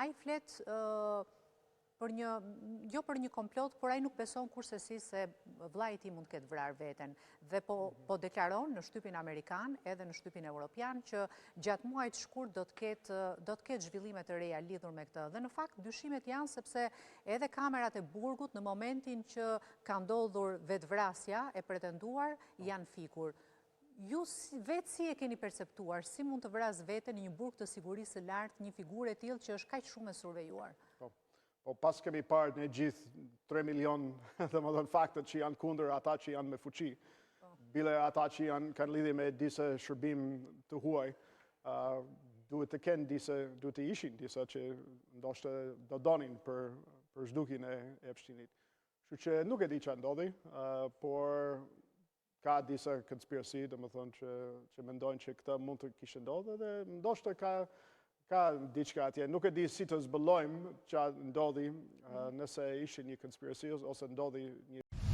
Ai flet për një, jo për një komplot, por ai nuk beson kurrsesi se vëllai i tij mund të ketë vrarë veten. Dhe po, mhm. po deklaron në shtypin amerikan edhe në shtypin europian që gjatë muajit shkurt do të ketë do të ketë zhvillime të reja lidhur me këtë. Dhe në fakt dyshimet janë sepse edhe kamerat e burgut në momentin që ka ndodhur vetëvrasja e pretenduar po. janë fikur. Ju vetë si e keni perceptuar, si mund të vrasë veten në një burg të sigurisë së lartë një figurë e tillë që është kaq shumë e survejuar? Po, po pas kemi parë ne gjithë 3 milion, domethënë faktet që janë kundër ata që janë me fuqi, po. bile ata që janë kanë lidhje me disa shërbim të huaj, duhet të kenë disa, duhet të ishin disa që ndoshta do donin për, për zhdukjen e Epsteinit. Kështu që nuk e di ça ndodhi, por ka disa conspiracy, domethënë që, që mendojnë që këtë mund të kishte ndodhë dhe ndoshta ka, ka diçka atje. Nuk e di si të zbulojmë ça ndodhi, mm. nëse ishte një conspiracy ose ndodhi një...